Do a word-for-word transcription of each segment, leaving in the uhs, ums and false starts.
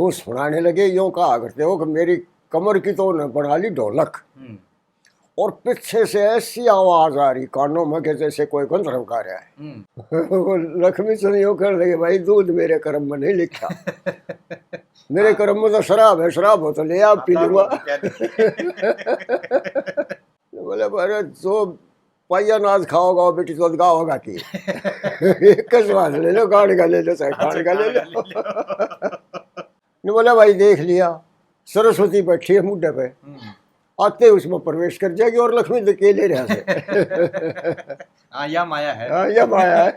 वो सुनाने लगे, यूं कहा करते हो कि मेरी कमर की तो उन्हें बना ली ढोलक। हम्म। और पीछे से ऐसी आवाज आ रही कानों में कि जैसे कोई गंधर्व गा रहा है। हम्म। वो लक्ष्मी चंद यूं कहने लगे, भाई, दूध मेरे कर्म में नहीं लिखा। मेरे हाँ। कर्म में तो शराब है, शराब हो तो ले आ, पी हाँ, लूंगा। तो क्या दे? बोले, अरे, जो पाइया नाच खाओगा, वो बेटी तो गाओगा की। एक स्वाद ले लो, गाड़ का ले लो, चाहे अच्छा, खाड़ का ले गाड़ लो। का ले लो। ने बोला, भाई, देख लिया, सरस्वती बैठी है मुंडे पे, हम्म। आते ही उसमें प्रवेश कर जाएगी और लक्ष्मी तो के ले रहा है। हाँ, या माया है। हाँ, या माया है।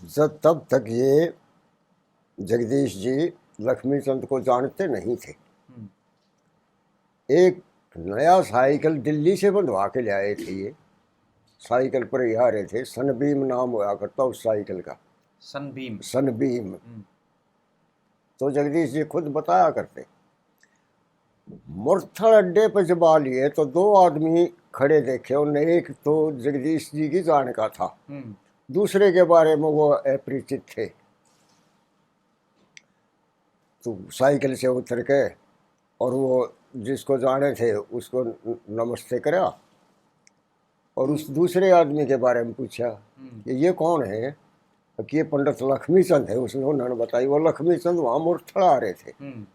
जब, तब तक ये जगदीश जी लक्ष्मी चंद को जानते नहीं थे। हम्म। एक नया साइकिल दिल्ली से बंधवा के ले आए थे ये। साइकिल पर ही आ रहे थे, सनबीम नाम हुआ करता उस साइकिल का। सनबीम। सनबीम। हम्म। तो जगदीश जी खुद बताया करते, मुरथल अड्डे पर जब आ लिए तो दो आदमी खड़े देखे, उनने एक तो जगदीश जी की जान का था, हम्म। दूसरे के बारे में वो अपरिचित थे। तो साइकिल से उतर के और वो जिसको जाने थे उसको न-, नमस्ते करा और उस दूसरे आदमी के बारे में पूछा हम्म। कि ये कौन है, कि ये पंडित लक्ष्मी चंद है। उसने, उन्होंने बताई, वो लक्ष्मी चंद वहाँ मुरथल आ रहे थे। हम्म।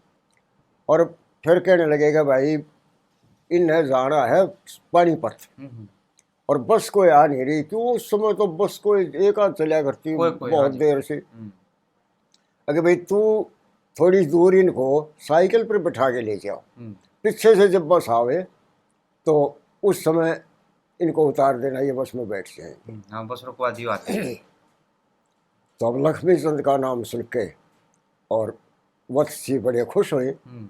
और फिर कहने लगे कि भाई, इन्हें जाना है पानीपत। हम्म। और बस कोई आ नहीं रही, क्यों उस समय तो बस कोई एक आध चला करती कोई, कोई, बहुत हाँ जी। देर से। हम्म। अगर भाई, तू थोड़ी दूर इनको साइकिल पर बिठा के ले जाओ, हम्म। पीछे से जब बस आवे तो उस समय इनको उतार देना, ये बस में बैठ जाए। हम्म, हाँ, बस रुकवा दियो आके। तो अब लक्ष्मी चंद का नाम सुन के और वत्स जी बड़े खुश हुए हम्म।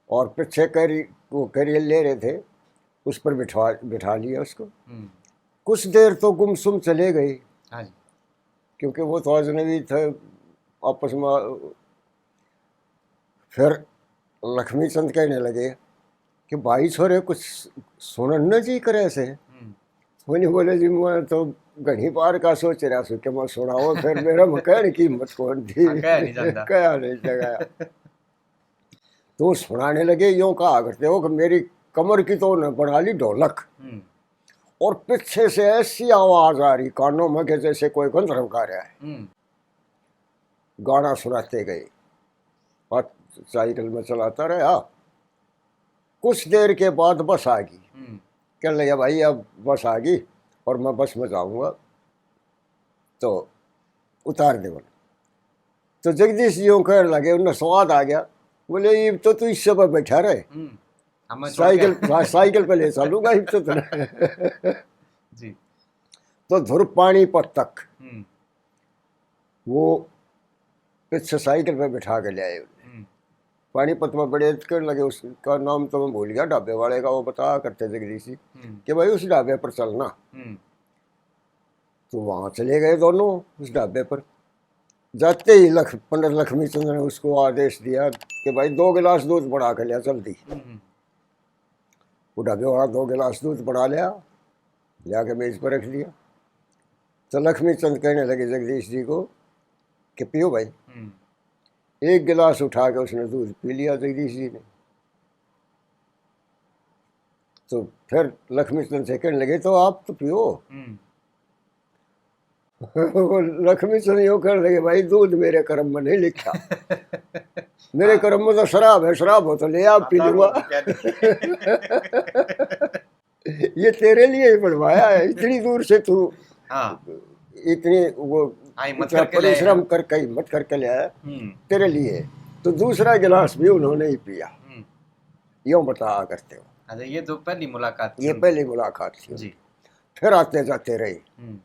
और पीछे कैरी, वो कैरियर ले रहे थे, उस पर बिठा, बिठा लिया उसको। हम्म। कुछ देर तो गुमसुम चले गए, हाँ जी। क्योंकि वो तो अजनबी थे आपस में। फिर लक्ष्मी चंद कहने लगे कि भाई छोरे, कुछ सुनन न जी करे से। हम्म। वो नहीं बोले, जी, मैं तो घणी बार का सोच रहा सू कि मैं सुनाओ, फिर मेरा मैं कहने की हिम्मत कौन थी। हाँ, कहा नहीं जाता। कहा नहीं जाता। तो सुनाने लगे, यूं कहा करते हो कि मेरी कमर की तो उन्हें बना ली ढोलक। हम्म। और पीछे से ऐसी आवाज आ रही कानों में कि जैसे कोई गंधर्व गा रहा है। हम्म। गाना सुनाते गए और साइकिल में चलाता रहा। कुछ देर के बाद बस आ गई। हम्म। कहने लगा, भाई, अब बस आ गई और मैं बस में जाऊंगा, तो उतार दे बोले। तो जगदीश जी यूं कहने लगे, उन्हें स्वाद आ गया, बोले, ये तो तू इस पर बैठा रहे, हम्म। हमें छोड़ के साइकिल, हाँ, साइकिल पे ले चलूंगा इब तो तने। जी। तो धुर पानीपत तक हम्म। वो पीछे साइकिल पे बिठा के ले आए उन्हें। हम्म। पानीपत में बड़े कहने लगे, उसका नाम तो मैं भूल गया, ढाबे वाले का, वो बताया करते जगदीश जी हम्म। कि भाई, उस ढाबे पर चलना। हम्म। तो वहां चले गए दोनों उस ढाबे पर। जाते ही लख-, पंडित लक्ष्मी चंद ने उसको आदेश दिया कि भाई, दो गिलास दूध बढ़ा के लिया जल्दी। हम्म। वो ढाबे वाला दो गिलास दूध बढ़ा लिया, लिया के मेज पर रख दिया। तो लक्ष्मी चंद कहने लगे जगदीश जी को कि पियो भाई। हम्म। एक गिलास उठा के उसने दूध पी लिया जगदीश जी ने। तो फिर लक्ष्मी चंद से कहने लगे, तो आप तो पियो। हम्म। वो लक्ष्मी चंद यूं कहने लगे, भाई, दूध मेरे कर्म में नहीं लिखा। मेरे हाँ। कर्म में तो शराब है, शराब हो तो ले आ, हाँ, पी लूंगा। तो क्या दे? ये तेरे लिए ही बनवाया है, इतनी दूर से तू हाँ। इतनी वो हाँ, हिम्मत इतना करके ले आया। परिश्रम करके, हिम्मत करके ले आया, हम्म। तेरे लिए। तो दूसरा गिलास भी उन्होंने ही पिया। हम्म। यूं बताया करते हो। अच्छा, ये तो पहली मुलाकात थी ये उनकी। पहली मुलाकात थी। जी। फिर आते जाते रहे। हम्म।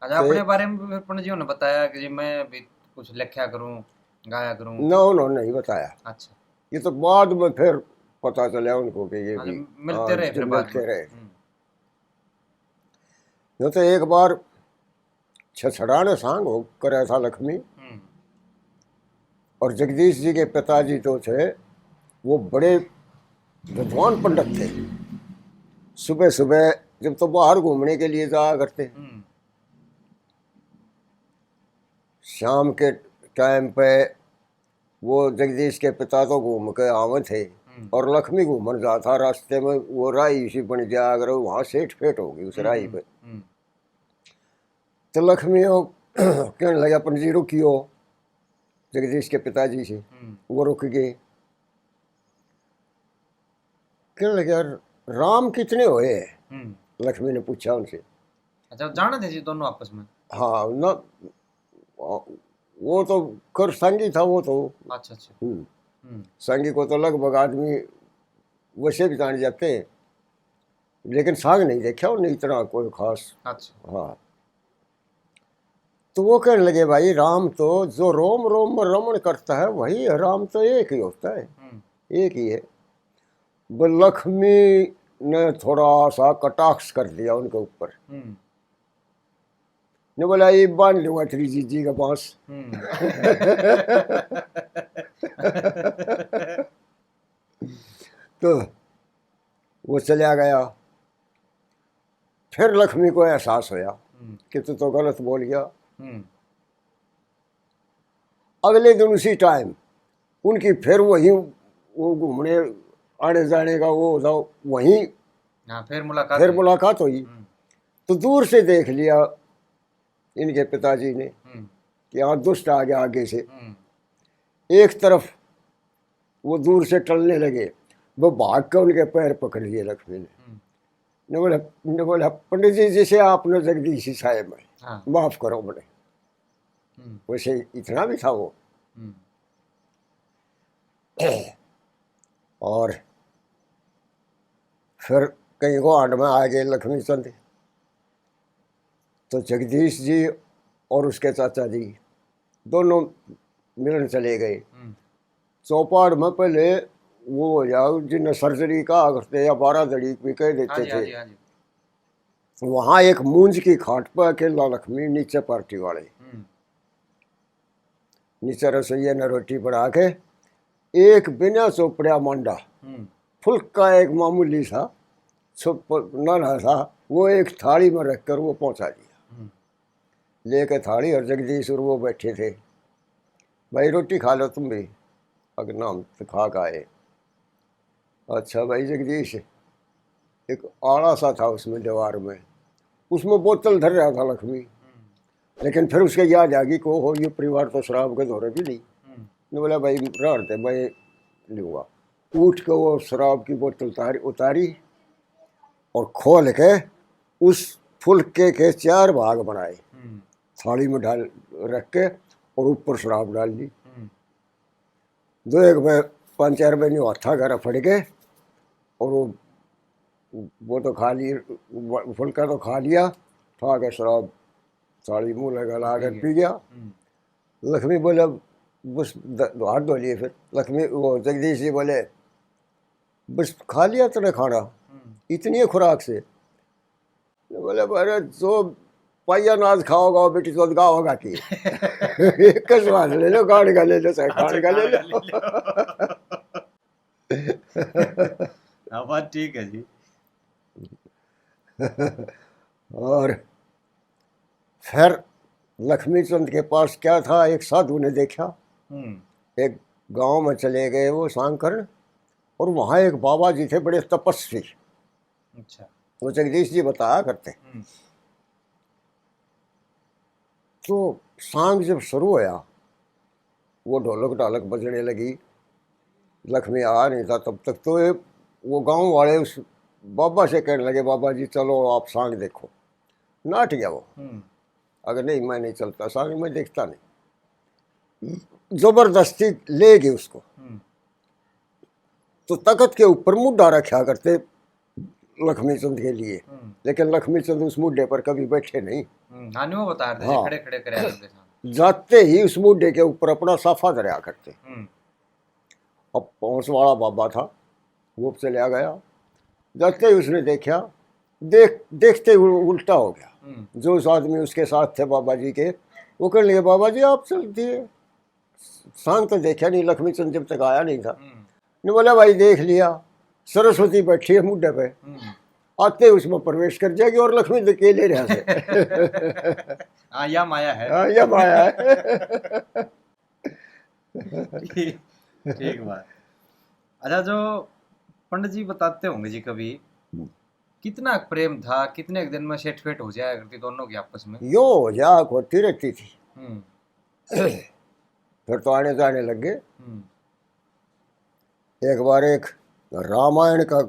अच्छा, तो अपने बारे में भी फिर पंडित जी ने बताया कि जी मैं भी कुछ लिखा करूं, गाया करूं? ना, उन्होंने नहीं बताया। अच्छा। ये तो बाद में फिर पता चला उनको कि ये अच्छा, भी, मिलते हाँ, रहे जो फिर बाद मिलते में। रहे। हम्म। यूं तो एक बार छछड़ा ने सांग हो कराया था लक्ष्मी। हम्म। और जगदीश जी के पिताजी तो थे, वो बड़े विद्वान पंडित थे। सुबह सुबह जब तो बाहर घूमने के लिए जाया करते, हम्म। शाम के टाइम पे वो जगदीश के पिता तो घूम के आवे थे, हम्म। और लक्ष्मी घूमन जा था। रास्ते में वो राही सी बन गया, अगर वहाँ सेठ फेट हो गई उस हम्म, राही पे। हम्म। तो लक्ष्मी वो कहने लगा, "पंडित जी रुकियो।" जगदीश के पिताजी से हम्म। वो रुक गए। कहने लगे, "यार, राम कितने हुए हैं?" हम्म। लक्ष्मी ने पूछा उनसे। अच्छा, जाने थे जी दोनों आपस में? हाँ ना, वो तो कर संगी था वो तो। अच्छा, अच्छा। हम्म। हम्म। संगी को तो लगभग आदमी वैसे भी जान जाते हैं, लेकिन सांग नहीं देखा उन्हें इतना कोई खास। अच्छा। हाँ। तो वो कहने लगे, "भाई, राम तो जो रोम रोम में रमण करता है, वही है, राम तो एक ही होता है, हम्म। एक ही है।" वो लक्ष्मी ने थोड़ा सा कटाक्ष कर दिया उनके ऊपर। हम्म। ने बोला, "ये बांध लूंगा तेरी जीजी का बांस।" हम्म। तो वो चला गया। फिर लक्ष्मी को एहसास होया हम्म। कि तू तो गलत बोल गया। हम्म। अगले दिन उसी टाइम उनकी फिर वही, वो घूमने आने जाने का वो था, वहीं हाँ, फिर मुलाकात फिर हुई। मुलाकात हुई। हम्म। तो दूर से देख लिया इनके पिताजी ने हम्म। कि हाँ, दुष्ट आ गया आगे से। हम्म। एक तरफ वो दूर से टलने लगे, वो भाग के उनके पैर पकड़ लिए लक्ष्मी ने। हम्म। ने बोला, ने बोला, "पंडित जी, जिसे आपने जगदीश साहब में हाँ। माफ करो बने।" हम्म। वैसे इतना भी था वो। हम्म। और फिर कहीं गुआंढ में आ गए लक्ष्मी चंद, तो जगदीश जी और उसके चाचा जी दोनों मिलन चले गए। हम्म। चौपाड़ में पहले वो हो जाओ, जिन्हें सर्जरी कहा करते या बारह दड़ी भी कह देते हाँ जी, हाँ थे। जी, हाँ जी। वहाँ एक मूंज की खाट पर अकेला लक्ष्मी, नीचे पार्टी वाले। हम्म। नीचे रसोइया ने रोटी बना के एक बिना चोपड़ा मांडा, हम्म। फुल्का एक मामूली सा, छुप-, नाना सा, वो एक थाली में रखकर वो पहुंचा दिया। हम्म। लेके थाली और जगदीश और वो बैठे थे। "भाई, रोटी खा लो तुम भी।" अगर नाम तो खा के आए। अच्छा भाई जगदीश, एक आड़ा सा था उसमें दीवार में, उसमें बोतल धर रहा था लक्ष्मी। हम्म। लेकिन फिर उसके याद आ गई कि ओहो, ये परिवार तो शराब के धोरे भी नहीं। हम्म। ने बोला, "भाई, रहन दे, मैं लूँगा।" उठ के वो शराब की बोतल उतारी, उतारी और खोल के उस फुलके के चार भाग बनाए, हम्म। थाली में डाल रख के और ऊपर शराब डाल ली। हम्म। दो एक बे-, पाँच चार बहनी हाथा घर फड़ गए और वो, वो तो खा लिए, वो फुलका तो खा लिया, खा के शराब थाली मुंह लगा ला के पी गया। पी गया। हम्म। लक्ष्मी बोले, बस द-, हाथ धो लिए फिर। लक्ष्मी, वो जगदीश जी बोले, "बस खा लिया तूने खाना, हम्म। इतनी खुराक से?" बोले, "अरे, जो पाइया नाज खाओगा, वो बेटी चोद का होगा कि?" एक स्वाद ले लो, गाड़ का ले लो, चाहे अच्छा, खाड़ का ले गाड़ का लो। ले लो। हाँ, बात ठीक है जी। और फिर लक्ष्मी चंद के पास क्या था, एक साधु ने देखा, हम्म। एक गांव में चले गए वो सांग करन, और वहाँ एक बाबा जी थे, बड़े तपस्वी। अच्छा। वो जगदीश जी बताया करते। हम्म। तो सांग जब शुरू होया, वो ढोलक ढालक बजने लगी, लक्ष्मी आ नहीं था तब तक, तो ये, वो गांव वाले उस बाबा से कहने लगे, "बाबा जी, चलो आप सांग देखो।" नाट गया वो। हम्म। अगर नहीं, मैं नहीं चलता सांग, मैं देखता नहीं। जबरदस्ती ले गए उसको। हम्म। तो तख्त के ऊपर मुड्ढा रखा करते लक्ष्मी चंद के लिए, हम्म। लेकिन लक्ष्मी चंद उस मुड्ढे पर कभी बैठे नहीं। हम्म, हाँ, न्यू बता रहे थे, हाँ। खड़े खड़े करे करते थे। जाते ही उस मुड्ढे के ऊपर अपना साफा धरया करते। हम्म। अब पहुंच वाला बाबा था, वो चला गया। जाते ही उसने देखा, देख, देखते ही उल-, उल्टा हो गया। हम्म। जो उस आदमी उसके साथ थे बाबा जी के, वो कहने लगे, "बाबा जी, आप चल दिए।" सांग तो देखा नहीं, लक्ष्मी चंद जब तक आया नहीं था। हम्म। ने बोला, "भाई, देख लिया, सरस्वती बैठी है मुड्ढे पे, हम्म। आते उसमें प्रवेश कर जाएगी और लक्ष्मी तो के ले रहा से। हाँ, या माया है। हाँ, या माया है। ठीक, ठीक बात। अच्छा, जो पंडित जी बताते होंगे जी कभी, हम्म। कितना प्रेम था, कितने एक दिन में सेठ फेट हो जाया करती दोनों की आपस में? यो हो जा होती रहती थी। हम्म। फिर तो आने जाने लग गए। हम्म। एक बार एक रामायण का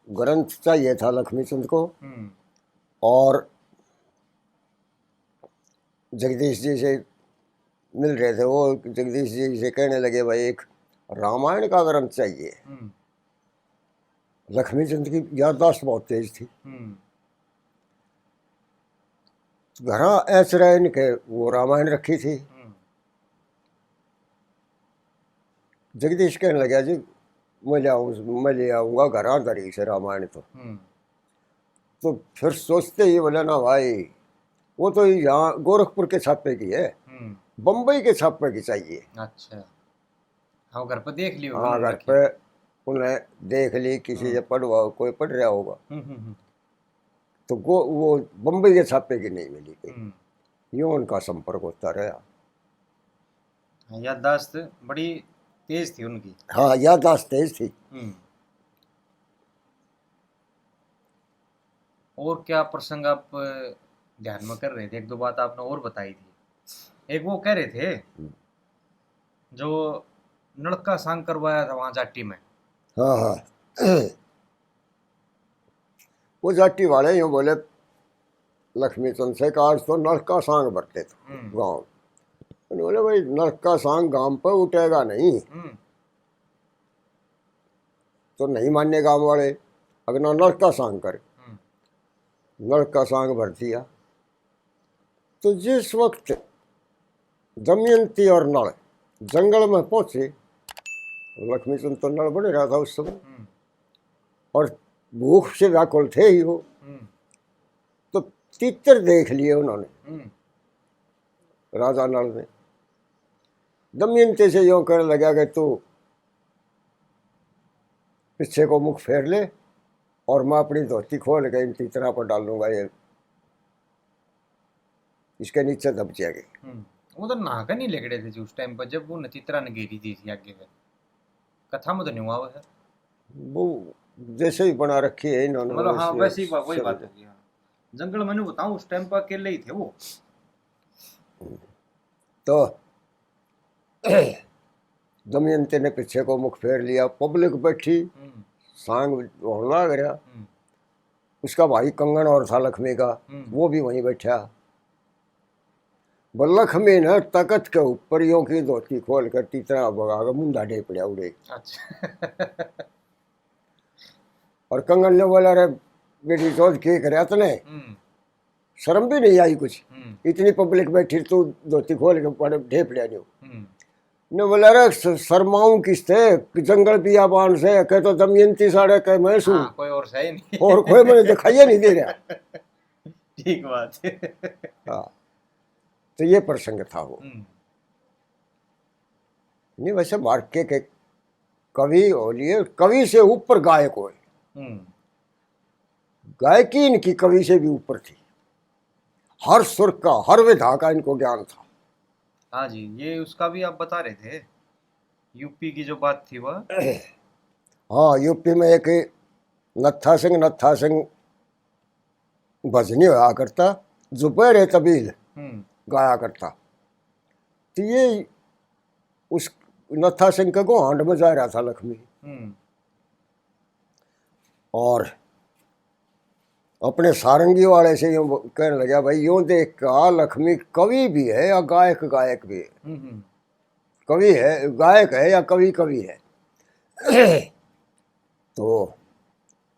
ग्रंथ चाहिए था लक्ष्मीचंद को, हम्म। और जगदीश जी से मिल रहे थे। वो जगदीश जी से कहने लगे, भाई, एक रामायण का ग्रंथ चाहिए। हम्म। लक्ष्मीचंद की याददाश्त बहुत तेज थी। हम्म। घरा ऐच रहे इनके वो रामायण रखी थी। हम्म। जगदीश कहने लगा, जी, मैं ले आऊँ, मैं ले आऊँगा घरा धरी से रामायण तो। हम्म। तो फिर सोचते ही बोला, ना भाई, वो तो यहाँ गोरखपुर के छापे की है, हम्म। बम्बई के छापे की चाहिए। अच्छा। हाँ, घर पे देख लियो हाँ, उन्होंने घर रखी। पे उन्हें देख ली, किसी से पढ़वा, कोई पढ़ रहा होगा। हम्म, हम्म, हम्म। तो वो, वो बम्बई के छापे की नहीं मिली गई। हम्म। यो उनका संपर्क होता रहा। हाँ, याददाश्त बड़ी तेज थी उनकी। हाँ, याददाश्त तेज थी। हम्म। और क्या प्रसंग आप ध्यान में कर रहे थे? एक दो बात आपने और बताई थी। एक वो कह रहे थे, हम्म। जो नलका सांग करवाया था वहाँ जाटी में। हाँ, हाँ। वो जाटी वाले यूँ बोले लक्ष्मीचंद से कि आज तो नलका सांग भरते थे हम्म। गांव। उन्होंने बोले, भाई, नलका सांग गांव पे उठेगा नहीं, हम्म। तो नहीं माने गांव वाले, अगना नलका सांग कर। हम्म। नलका सांग भर दिया। तो जिस वक्त दमयंती और नल जंगल में पहुंचे, लक्ष्मीचंद तो नल बन रहा था उस समय, हम्म। और भूख से व्याकुल थे ही वो, हम्म। तो तीतर देख लिए उन्होंने हम्म। राजा नल ने। दमयंती से यूं कहने लगा कि तू पीछे को मुख फेर ले और मैं अपनी धोती खोल के इन तीतरा पर डालूंगा, ये इसके नीचे दब जाएगी। हम्म। वो तो नहा के नहीं लिकड़े थे जी उस टाइम पर, जब वो नचित्रा ने घेरी दी थी आगे से। कथा में तो नहीं हुआ वो है। वो जैसे ही बना रखी है इन्होंने, मतलब, हाँ, वैसे वैसे ही बा-, वही सब बात होगी। हाँ, जंगल में नहीं बताऊँ, उस टाइम पर अकेले ही थे वो। तो दमयंती ने पीछे को मुख फेर लिया, पब्लिक बैठी, हम्म। सांग होने लग रहा। हम्म। उसका भाई कंगन और था लक्ष्मी का, हम्म। वो भी वहीं बैठा। वो लक्ष्मी ने तकत के ऊपर यूं की धोती खोल कर तीतरा भगा के मुंडा डेपड़िया उड़े। अच्छा। और कंगन ने बोला, रे बेटी चौथ, के करया तने? हम्म। शर्म भी नहीं आई कुछ? हम्म। इतनी पब्लिक बैठी, तू धोती खोल के पड़े ढेपड़िया नहीं। हम्म। ने बोला, रे श-, शर्माऊं किससे? जंगल बियाबान से, कह तो दमयंती साड़े कह मैं सूं। हाँ, कोई और सही नहीं। और कोई मैंने दिखाई नहीं दे रहा। ठीक बात है। हाँ, तो ये प्रसंग था वो। हम्म। नहीं, वैसे मार्के के कवि हो लिए, कवि से ऊपर गायक हो। हम्म। गायकी इनकी कवि से भी ऊपर थी। हर सुर का, हर विधा का इनको ज्ञान था। हाँ जी, ये उसका भी आप बता रहे थे, यूपी की जो बात थी वह। हाँ, यूपी में एक नत्था सिंह, नत्था सिंह भजनी होया करता, जुबैर तबील हम्म। गाया करता। तो ये उस नत्था सिंह के गुआंढ में जा रहा था लक्ष्मी। हम्म। और अपने सारंगी वाले से यूं कहने लगा, भाई, यूं देख का लक्ष्मी कवि भी है या गायक, गायक भी है। हम्म, हम्म। कवि है, गायक है या कवि, कवि है। तो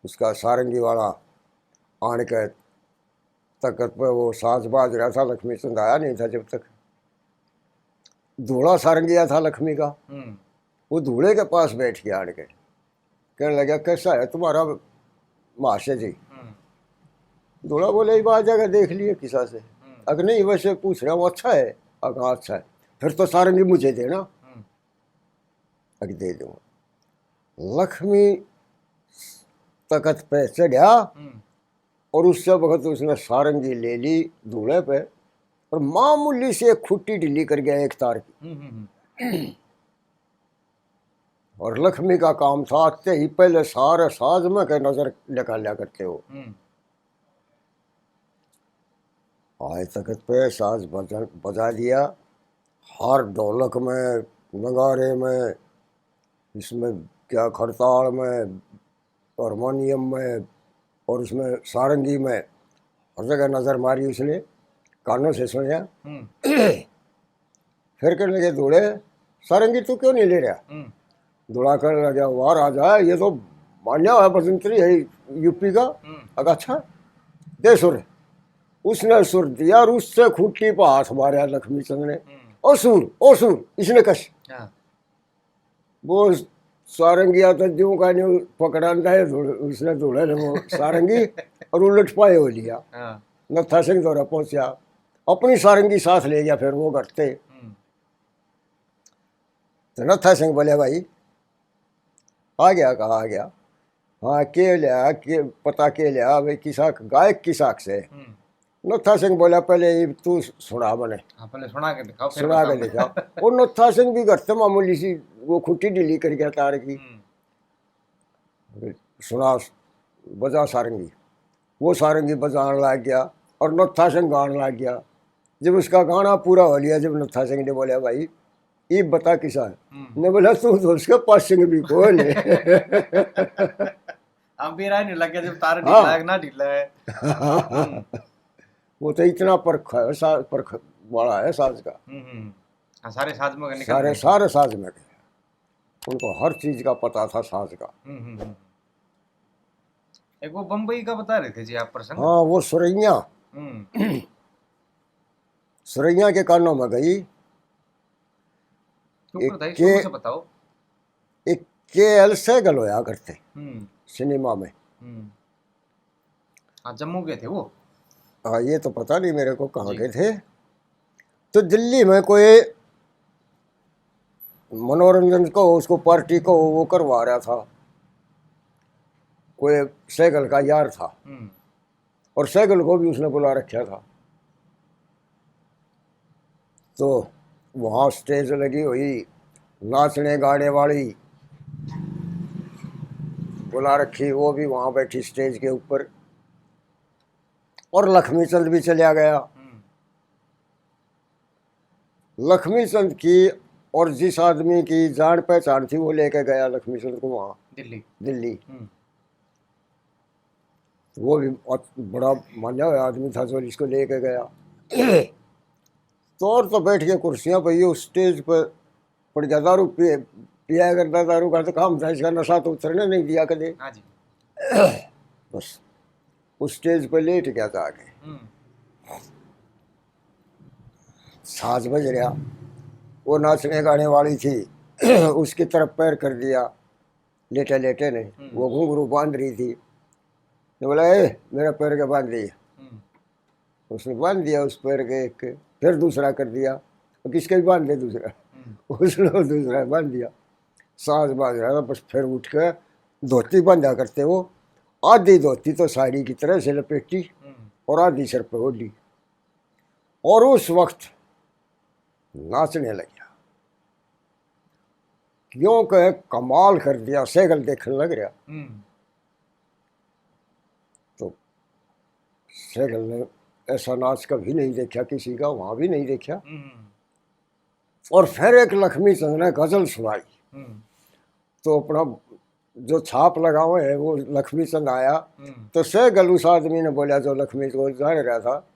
उसका सारंगी वाला आन के तकत पे वो साज बाज रहा था, लक्ष्मी चंद आया नहीं था जब तक। धूला सारंगिया था लक्ष्मी का, हम्म। वो धूले के पास बैठ के आन के कहने लगा, कैसा है तुम्हारा महाशय जी? हम्म। धूला बोले, ये बात जगह देख लिए किसा से। हम्म। अगर नहीं, वैसे पूछ रहा हूँ, अच्छा है? अगर अच्छा है, फिर तो सारंगी मुझे देना। हम्म। अगर दे दूंगा। लक्ष्मी तकत पे चढ़ा हम्म। और उससे वक्त उसने सारंगी ले ली धूले पे, और मामूली से एक खुट्टी ढीली कर गया एक तार की। हम्म, हम्म, हम्म। और लक्ष्मी का काम था, आते ही पहले सारे साज में के नजर निकाल लिया करते हो। हम्म। आए तख्त पे साज बजा, बजा दिया, हर ढोलक में, नगाड़े में, इसमें क्या, खड़ताल में, हारमोनियम में और इसमें सारंगी में, हर जगह नजर मारी उसने, कानों से सुनया। हम्म। फिर कहने लगे, "धूले, सारंगी तू क्यों नहीं ले रहा?" हम्म। धूला कहने लगा, "वाह राजा, ये तो मान्या हुआ बजंतरी है यूपी का।" हम्म। अगर अच्छा, दे सुर। उसने सुर दिया और उससे खूंटी पर हाथ मारा लक्ष्मी चंद ने। हम्म। "ओ सुर, ओ सुर, इसने कस।" हाँ। वो सारंगिया तो न्यू का न्यू पकड़ांदा है, धूल-, उसने धूले ने वो सारंगी और उलट पाए हो लिया। हाँ। नत्था सिंह दौरा पहुंचा, अपनी सारंगी साथ ले गया, फिर वो घर ते। हम्म। तो नत्था सिंह बोले, "भाई, आ गया?" कहा, "आ गया।" "हाँ, के लिया, के पता के लिया, भाई, किसा गायक किसा से?" हम्म। नत्था सिंह बोला, "पहले ये तू सुना मने।" हाँ, पहले सुना के दिखाओ, फिर सुना के बताओ। दिखाओ। वो नत्था सिंह भी घर से मामूली सी वो खुट्टी ढीली कर गया तार की। हम्म। सुना, बजा सारंगी। वो सारंगी बजान लग गया और नत्था सिंह गान लग गया। जब उसका गाना पूरा हो लिया, जब नत्था सिंह ने बोला, "भाई, ये बता किसा है?" हम्म। ने बोला, "तू तो उसके पास सिंह भी कौन है?" हम भी राय नहीं लगे जब तार हाँ। ढीला है कि ना ढीला है। हम्म। वो तो इतना परख है, सा-, परख वाला है साज का। हम्म, हम्म। हाँ, सारे साज में निकल सारे, गए। सारे साज में गए। उनको हर चीज का पता था साज का। हम्म, हम्म, हम्म। एक वो बम्बई का बता रहे थे जी आप प्रसंग। हाँ, वो सुरैया। हम्म। सुरैया के कानों में गई। क्यों एक बताइए, के-, शुरू से बताओ। एक के एल सहगल होया करते हम्म। सिनेमा में। हम्म। हाँ, जम्मू के थे वो। हाँ, ये तो पता नहीं मेरे को कहाँ जी। के थे। तो दिल्ली में कोई मनोरंजन को, उसको पार्टी को वो करवा रहा था, कोई सहगल का यार था। हम्म। और सहगल को भी उसने बुला रखा था। तो वहाँ स्टेज लगी हुई, नाचने गाने वाली बुला रखी, वो भी वहाँ बैठी स्टेज के ऊपर। और लक्ष्मी चंद भी चला गया। हम्म। लक्ष्मी चंद की और जिस आदमी की जान पहचान थी, वो लेके गया लक्ष्मी चंद को वहाँ दिल्ली। दिल्ली। हम्म। वो भी बहुत बड़ा मान्या हुआ आदमी था जो इसको लेके गया। तो और तो बैठ के कुर्सियां पे, ये उस स्टेज पर पड़ गया, दारू पिए, पिया करता, दारू का तो काम था, इसका नशा तो उतरने नहीं दिया कदे। हाँ जी। बस उस स्टेज पर लेट गया जाके। हम्म। साज बज रहा, वो नाचने गाने वाली थी, उसकी तरफ पैर कर दिया, लेटे लेटे ने, हम्म। वो घुंघरू बांध रही थी। तो बोला, "ए, मेरा पैर के बांध दे।" हम्म। उसने बांध दिया उस पैर के एक, फिर दूसरा कर दिया, और किसके भी बांध दे दूसरा। हम्म। उसने वो दूसरा बांध दिया। साज बाज रहा था, बस फिर उठ के धोती बांधा करते वो, आधी धोती तो साड़ी की तरह से लपेटी हम्म। और आधी सर पे ओढ़ी। और उस वक्त नाचने लग गया, क्योंकि कमाल कर दिया, सहगल देखने लग रहा। हम्म। तो सहगल ने ऐसा नाच कभी नहीं देखा किसी का, वहाँ भी नहीं देखा। हम्म। और फिर एक लक्ष्मी चंद ने गजल सुनाई। हम्म। तो अपना जो छाप लगावे है वो लक्ष्मी चंद आया। हम्म। तो सहगल उस आदमी ने बोला जो लक्ष्मी को जान रहा था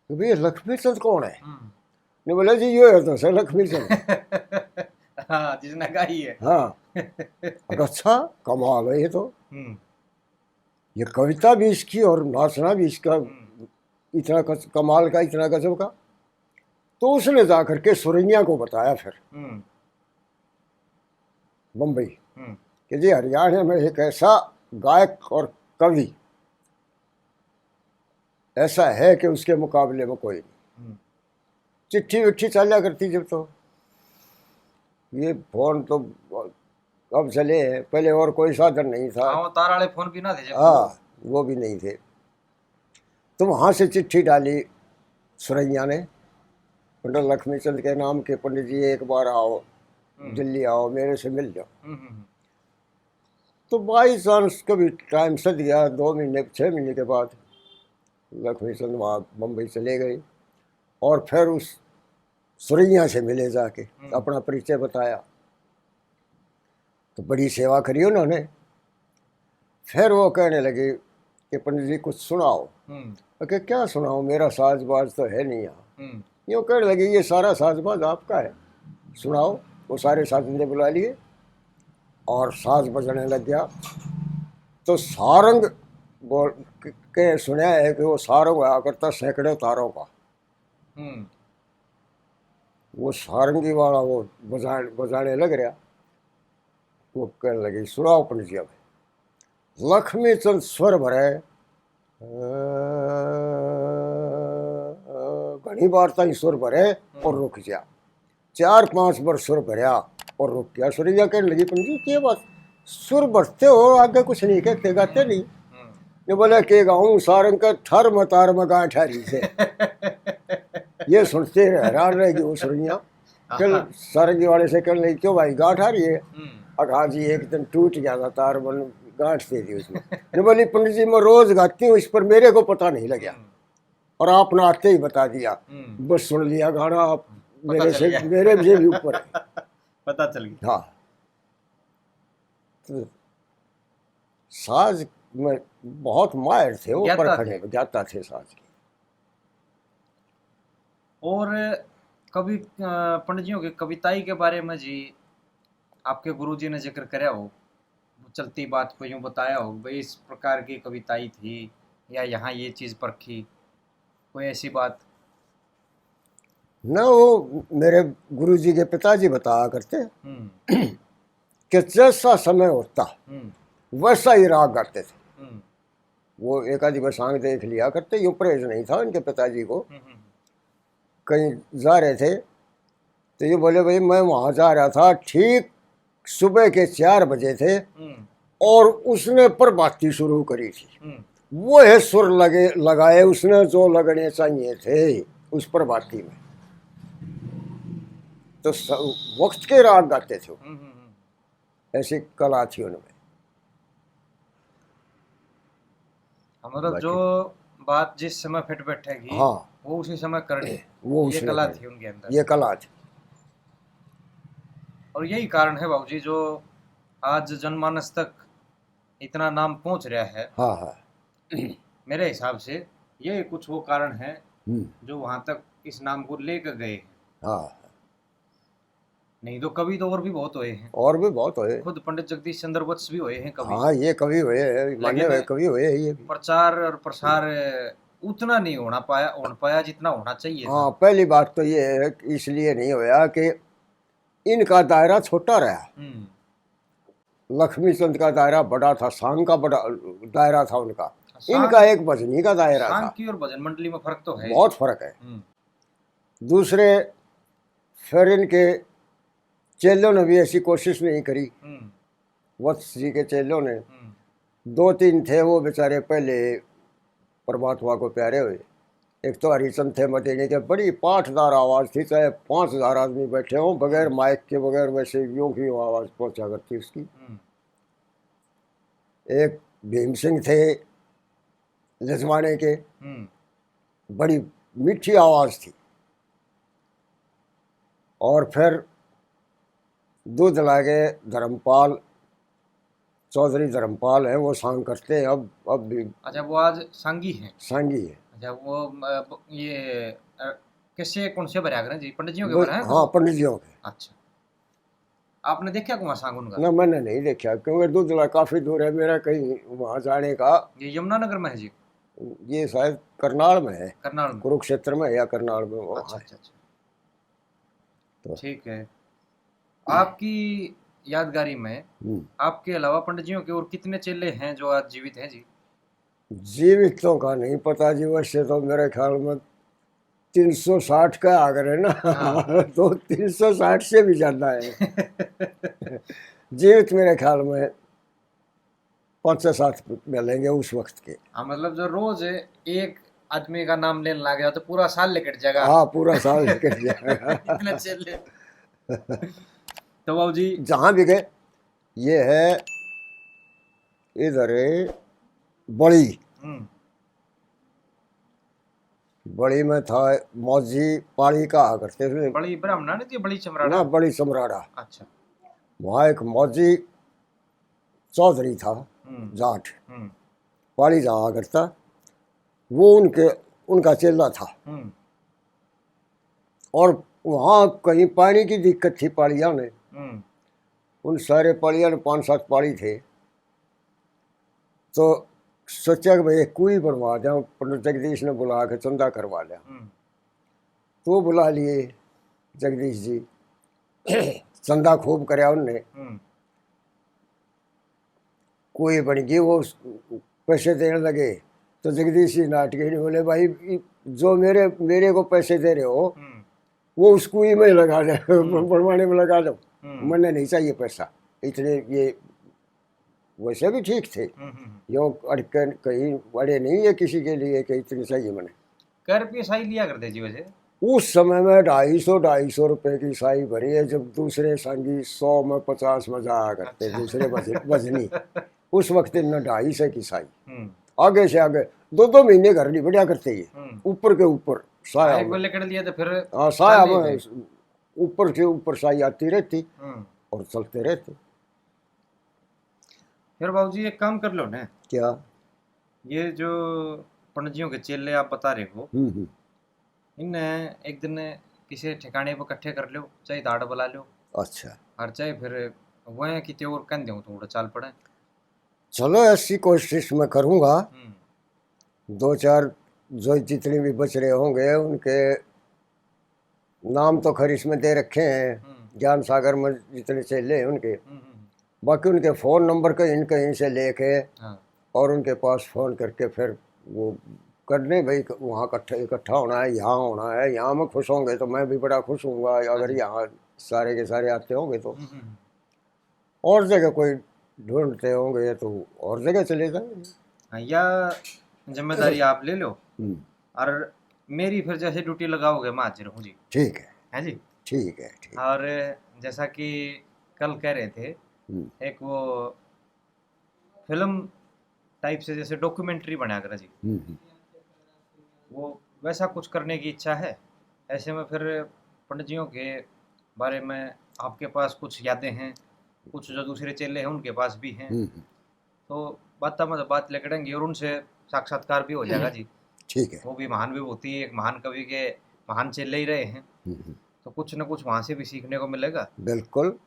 कि भाई, लक्ष्मी चंद कौन है? हम्म। ने बोला, "जी, यो है तो सर लक्ष्मी चंद।" हाँ, जिसने गाई है। हाँ। और अच्छा, कमाल है ये तो। हम्म। ये कविता भी इसकी और नाचना भी इसका हम्म। इतना कस-, कमाल का, इतना गजब का। तो उसने जा करके सुरैया को बताया फिर हम्म। बम्बई हम्म। कि जी, हरियाणा में एक ऐसा गायक और कवि ऐसा है कि उसके मुकाबले में कोई नहीं। हम्म। चिट्ठी विट्ठी चाल्या करती जब तो, ये फोन तो अब चले हैं, पहले और कोई साधन नहीं था। हाँ, वो तार वाले फोन भी ना थे जब। हाँ, वो भी नहीं थे। तो वहाँ से चिट्ठी डाली सुरैया ने पंडित लक्ष्मी चंद के नाम के, "पंडित जी, एक बार आओ, हम्म। दिल्ली आओ, मेरे से मिल जाओ।" हम्म, हम्म, हम्म। तो बाई चांस कभी टाइम सद गया, दो महीने, छः महीने के बाद लक्ष्मी चंद वहाँ बम्बई चले गए और फिर उस सुरैया से मिले जाके, हम्म। अपना परिचय बताया, तो बड़ी सेवा करी उन्होंने। फिर वो कहने लगे कि "पंडित जी, कुछ सुनाओ।" हम्म। मैं कहा, "क्या सुनाओ, मेरा साज बाज तो है नहीं यहाँ।" हम्म। यूँ कहने लगे, "ये सारा साज बाज आपका है, सुनाओ।" वो सारे साजिंदे बुला लिए और साज बजने लग गया। तो सारंग बोल के सुना है कि वो सारंग हुआ करता सैकड़ों तारों का। हम्म। वो सारंगी वाला वो बजा-, बजाने लग रहा। वो कहने लगे, "सुनाओ पंडित जी।" अब लक्ष्मी चंद स्वर भरे, अ, घणी बार ताई सुर भरे और रुक जा। चार पांच बार सुर भरया और रुक गया। सुरैया कहने लगी, "पंडित जी, के बात? सुर भरते हो, आगे कुछ नहीं कहते, गाते नहीं।" हम्म। ये बोले, "के गाऊं, सारंग का ठर में तार में गांठ आ रही से।" ये सुनते रह, हैरान रह गई वो सुरैया। फिर हाँ। सारंगी वाले से कहने लगी, "क्यों भाई, गांठ आ रही है?" हम्म। अक, "हाँ जी, एक दिन टूट गया था तार, मन गांठ दे दी उसमें।" ये बोली, "पंडित जी, मैं रोज गाती हूँ इस पर, मेरे को पता नहीं लगा।" हम्म। और आपने आते ही बता दिया। हम्म। बस सुन लिया गाना, आप पता मेरे चल से, गया। मेरे से भी ऊपर है। पता चल गया। हाँ। तो साज में बहुत माहिर थे वो, ज्ञाता परखने थे। में ज्ञाता थे साज के। और कवि, अ, पंडित जी के कविताई के बारे में जी आपके गुरुजी ने जिक्र करया हो, चलती बात को यूं बताया हो, भाई, इस प्रकार की कविताई थी या यहाँ ये चीज परखी, कोई ऐसी बात? ना, वो मेरे गुरुजी के पिताजी बताया करते हम्म। कि जैसा समय होता, हम्म। वैसा ही राग गाते थे। हम्म। वो एक आधी बसांग देख लिया करते, यूं परहेज नहीं था इनके पिताजी को। हम्म, हम्म। कहीं जा रहे थे, तो ये बोले, "भाई, मैं वहाँ जा रहा था, ठीक सुबह के चार बजे थे हम्म। और उसने प्रभाती शुरू करी थी। हम्म। वो है सुर लगे, लगाए उसने जो लगने चाहिए थे उस प्रभाती में।" तो स-, वक्त के राग गाते थे वो। हम्म, हम्म, हम्म। ऐसी कला थी उनमें। हाँ, मतलब, बाकी जो बात जिस समय फिट बैठेगी, हाँ। वो उसी समय करनी। वो ये उसी कला समय थी उनके अंदर। ये कला थी। और यही कारण है, बाबूजी, जो आज जनमानस तक इतना नाम पहुंच रहा है। हाँ, हाँ। मेरे हिसाब से ये कुछ वो कारण है, हम्म। जो वहां तक इस नाम को लेकर गए हैं। हाँ। नहीं तो कवि तो और भी बहुत हुए हैं। और भी बहुत हुए। खुद पंडित जगदीश चंद्र वत्स भी हुए हैं कवि। हाँ, ये कवि हुए हैं, माने लेकिन हुए, कवि हुए हैं ये भी। प्रचार और प्रसार उतना नहीं होना पाया, हो पाया जितना होना चाहिए था। हाँ, पहली बात तो ये है कि इसलिए नहीं होया कि इनका दायरा छोटा रहा। हम्म। लक्ष्मी चंद का दायरा बड़ा था, सांग का बड़ा दायरा था उनका। सांग, इनका एक भजनी का दायरा सांग था। की और भजन मंडली में फर्क तो है। बहुत फर्क है। हम्म। दूसरे, फिर इनके चेलों ने भी ऐसी कोशिश नहीं करी। हम्म। वत्स जी के चेलों ने, हम्म। दो तीन थे, वो बेचारे पहले परमात्मा को प्यारे हुए। एक तो हरिचंद थे मदेनी के, बड़ी पाठदार आवाज थी, चाहे पांच हजार आदमी बैठे हों, बगैर माइक के, बगैर वैसे यूं की आवाज पहुंचा करती उसकी। हम्म। एक भीम सिंह थे लजवाने के, हम्म। बड़ी मीठी आवाज थी। और फिर दूध लागे धर्मपाल, चौधरी धर्मपाल हैं, वो सांग करते हैं अब, अब भी। अच्छा, वो आज सांगी हैं? सांगी है। अच्छा, वो, अ, ब-, ये, अ, किससे, कौन से भरा करें जी? पंडित जी के वो, भरा है? हाँ, पंडित जी के। अच्छा, आपने देखा कुआं सांग उनका? ना, मैंने नहीं देखा, क्योंकि दूधला काफी दूर है मेरा कहीं वहाँ जाने का। ये यमुनानगर में है जी? ये शायद करनाल में है। करनाल में? कुरुक्षेत्र में या करनाल में, वो अच्छा, है। अच्छा, अच्छा। तो ठीक है। आपकी यादगारी में हम्म। आपके अलावा पंडित जियों के और कितने चेले हैं जो आज जीवित हैं जी? जीवित तो का नहीं पता जी, वैसे तो मेरे ख्याल में तीन सौ साठ का आगर है ना। हाँ। तो तीन सौ साठ से भी ज्यादा है। जीवित मेरे ख्याल में पाँच छः सात मिलेंगे उस वक्त के। हाँ, मतलब, जो रोज एक आदमी का नाम लेने लग जाओ तो पूरा साल निकट जाएगा। हाँ, पूरा साल निकट जाएगा। इतने चेले। तो बाबू जी, जहाँ भी गए, ये है इधर बड़ी, हम्म, बड़ी में था मौजी, पाली कहा करते थे। बड़ी ब्राह्मणा नहीं थी, बड़ी चमराड़ा? ना, बड़ी चमराड़ा। अच्छा। वहाँ एक मौजी चौधरी था, हम्म, जाट, हम्म, पाली जावा करता, वो उनके, उनका चेला था। हम्म, और वहाँ कहीं पानी की दिक्कत थी पालिया में, हम्म, उन सारे पालिया में पाँच सात पाली थे, तो सोचा कि भाई एक कुई बनवा दें, पंडित जगदीश ने बुला के चंदा करवा लिया। हम्म, तो बुला लिए जगदीश जी, चंदा खूब करया उनने, हम्म, कुई बन गई, वो उस-, पैसे देने लगे, तो जगदीश जी नाट के नहीं बोले, भाई, जो मेरे, मेरे को पैसे दे रहे हो, हम्म, वो उस कुई में लगा दो, हम्म। बनवाने में लगा दो, हम्म, मैंने नहीं चाहिए पैसा, इतने ये वैसे भी ठीक थे, हम्म, हम्म, हम्म। यो अड़के कहीं अड़े नहीं है किसी के लिए कि इतनी चाहिए मैंने। कै रुपये साई लिया करते जी वैसे? उस समय में ढाई सौ, ढाई सौ रुपए की साई भरी है, जब दूसरे संगी सौ में, पचास में जाया करते, अच्छा। दूसरे वजन, वजनी। उस वक्त इनने ढाई सौ की साई, हम्म, आगे से आगे, दो दो महीने घर नहीं बढ़िया करते ये, हम्म। ऊपर के ऊपर साया एक बार में। लेकर लिया तो फिर हाँ, साया चलते में ऊपर से ऊपर साई आती रहती हम्म। और चलते रहते। फिर बाबू जी एक काम कर लो ना, क्या? ये जो पंडित जियों के चेले आप बता रहे हो, हम्म, हम्म। इन्हें एक दिन किसी ठिकाने पर इकट्ठे कर लो, चाहे दाड़ बुला लो, अच्छा, और चाहे फिर वह किते और कह दो तो उड़ा चाल पड़े। चलो, ऐसी कोशिश मैं करूँगा। हम्म, दो चार जो जितने भी बच रहे होंगे, उनके नाम तो खैर इसमें दे रखे हैं, हम्म, ज्ञान सागर में जितने चेले हैं उनके, हम्म, हम्म, बाकी उनके फ़ोन नंबर कहीं न कहीं से लेके हाँ, और उनके पास फ़ोन करके फिर वो करने, भाई, वहाँ इकट्ठा, इकट्ठा होना है, यहाँ होना है, यहाँ में खुश होंगे तो मैं भी बड़ा खुश हूँगा अगर जी। यहाँ सारे के सारे आते होंगे तो। हम्म, हम्म, हम्म। और जगह कोई ढूंढते होंगे तो और जगह चले जाएंगे। हाँ, या जिम्मेदारी आप ले लो। हम्म, और मेरी फिर जैसे ड्यूटी लगाओगे, मैं हाजिर हूँ जी। ठीक है, है जी। ठीक है, ठीक। और जैसा कि कल कह रहे थे, हम्म, एक वो फिल्म टाइप से जैसे डॉक्यूमेंट्री बना कर जी, हम्म, हम्म। वो वैसा कुछ करने की इच्छा है। ऐसे में फिर पंडित जियों के बारे में आपके पास कुछ यादें हैं, कुछ जो दूसरे चेले हैं उनके पास भी हैं, हम्म, हम्म। तो बातों में तो बात लिकड़ेंगी और उनसे साक्षात्कार भी हो जाएगा जी। ठीक है। वो भी महान विभूति, एक महान कवि के महान चेले ही रहे हैं, हम्म, हम्म। तो कुछ न कुछ वहाँ से भी सीखने को मिलेगा। बिल्कुल।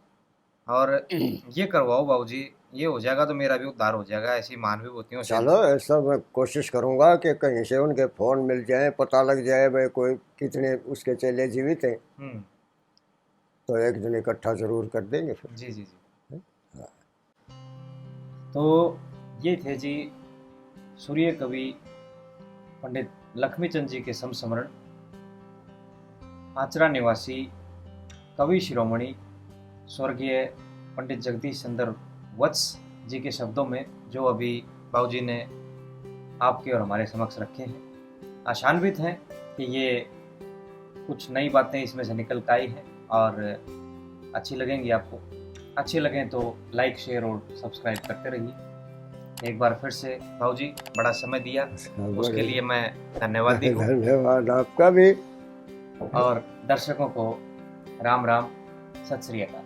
और ये करवाओ बाबूजी, ये हो जाएगा तो मेरा भी उद्धार हो जाएगा ऐसी महान विभूतियों से। चलो, ऐसा मैं कोशिश करूँगा कि कहीं से उनके फ़ोन मिल जाए, पता लग जाए भाई कोई कितने उसके चेले जीवित हैं, हम्म, तो एक दिन इकट्ठा ज़रूर कर देंगे फिर। जी जी जी। तो ये थे जी सूर्य कवि पंडित लक्ष्मी चंद जी के समस्मरण, आचरा निवासी कवि शिरोमणि स्वर्गीय पंडित जगदीश चंद्र वत्स जी के शब्दों में जो अभी बाबूजी ने आपके और हमारे समक्ष रखे हैं। आशान्वित हैं कि ये कुछ नई बातें इसमें से निकल के आई हैं और अच्छी लगेंगी आपको। अच्छी लगें तो लाइक, शेयर और सब्सक्राइब करते रहिए। एक बार फिर से बाबूजी, बड़ा समय दिया, हाँ, उसके बड़े- लिए मैं धन्यवादी हूँ। धन्यवाद आपका भी। और दर्शकों को राम राम, सत श्री अकाल।